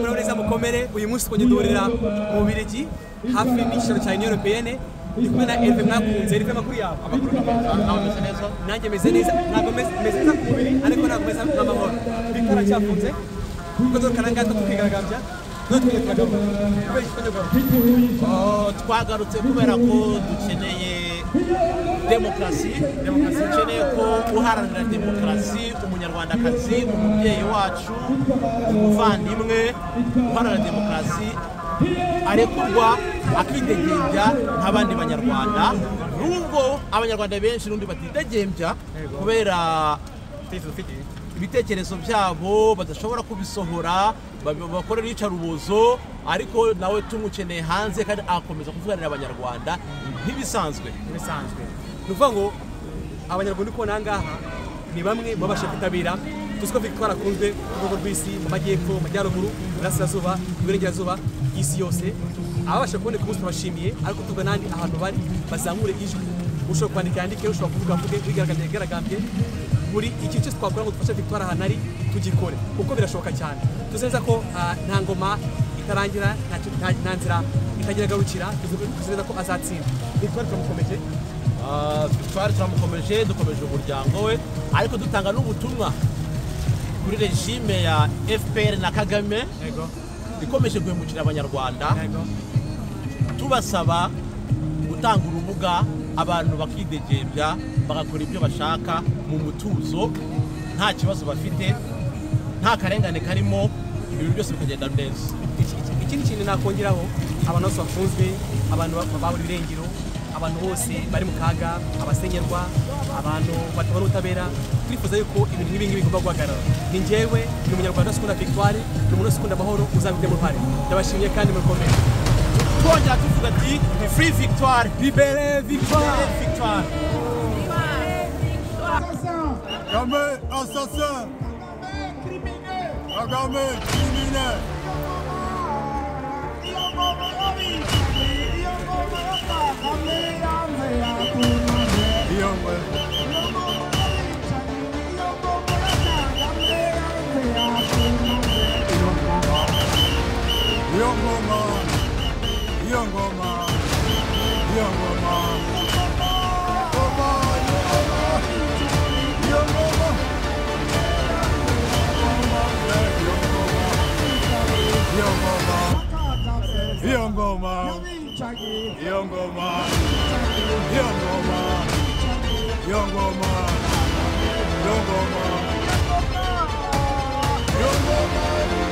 Muraboneza mukomere. Uyu munsi twongeye duhurira mu Bubiligi hafi n'ikicaro cya Union Européenne. Ndi kumwe na Hervé mwakunze. Hervé, amakuru yawe? Amakuru ni meza, nawe meze neza. Nanjye meze neza, ntabwo meze neza ku mubiri, ariko ntabwo meze nk'amahoro. Victoire aracyafunze kuko dore kananga tukigaragambya, none twongeye turagaruka kubera iki twongeye kugaruka? Oh, twagarutse kubera ko dukeneye demokarasi, dukeneye ko uharanira demokarasi, umunyarwandakazi, umubyeyi wacu, umuvandimwe uharanira demokarasi arekurwa akidegembya nk'abandi banyarwanda, nubwo abanyarwanda benshi n'undi batidegembya kubera ibitekerezo byabo badashobora kubisohora, bakorera iyicarubozo, ariko nawe tumukeneye hanze kandi akomeza kuvuganira abanyarwanda nk'ibisanzwe. Ibisanzwe ni ukuvuga ngo abanyarwanda uri kubona aha ngaha ni bamwe mu babasha kwitabira. Tuzi ko Victoire akunzwe ku rwego rw'isi, mu majyepfo, mu majyaruguru, iburasirazuba, iburengerazuba, isi yose. Ababasha kuboneka umunsi turabashimiye, ariko tuvuga n'andi ahantu bari bazamure ijwi. Ushobora kwandika yandike, ushobora kuvuga avuge, wigaragambye yigaragambye. Buri ikintu cyose twakora ngo dufashe Victoire ahantu ari tugikore, kuko birashoboka cyane. Tuzi neza ko nta ngoma itarangira, nta nzira itagira agarukira. Tuzi neza ko azatsinda. Victoire turamukomeje. Victoire turamukomeje, dukomeje umuryango we, ariko dutanga n'ubutumwa kuri régime ya FPR na Kagame ikomeje guhemukira abanyarwanda, tubasaba gutanga urubuga abantu bakidegembya, bagakora ibyo bashaka mu mutuzo, nta kibazo bafite, nta karengane karimo, ibintu byose bikagenda neza. Ikindi kintu nakongeraho, abantu bose bafunzwe, abantu babura ibirengero, abantu bose bari mu kaga, abasenyerwa, abantu batabona ubutabera, turifuza yuko ibintu nk'ibi ngibi bigomba guhagarara. Ni njyewe, ni umunyarwanda wese ukunda Victoire, ni umuntu wese ukunda amahoro uzabigiramo uruhare. Ndabashimiye kandi mukomere. Twongera tuvuga ati: "Free Victoire!" Libérez Victoire! Victoire! Kagame assassin! Kagame criminel! Iyo ngoma, iyo ngoma, iyo ngoma, ngoma, iyo ngoma, iyo ngoma, iyo ngoma, iyo ngoma, iyo ngoma, iyo ngoma, iyo ngoma, iyo ngoma.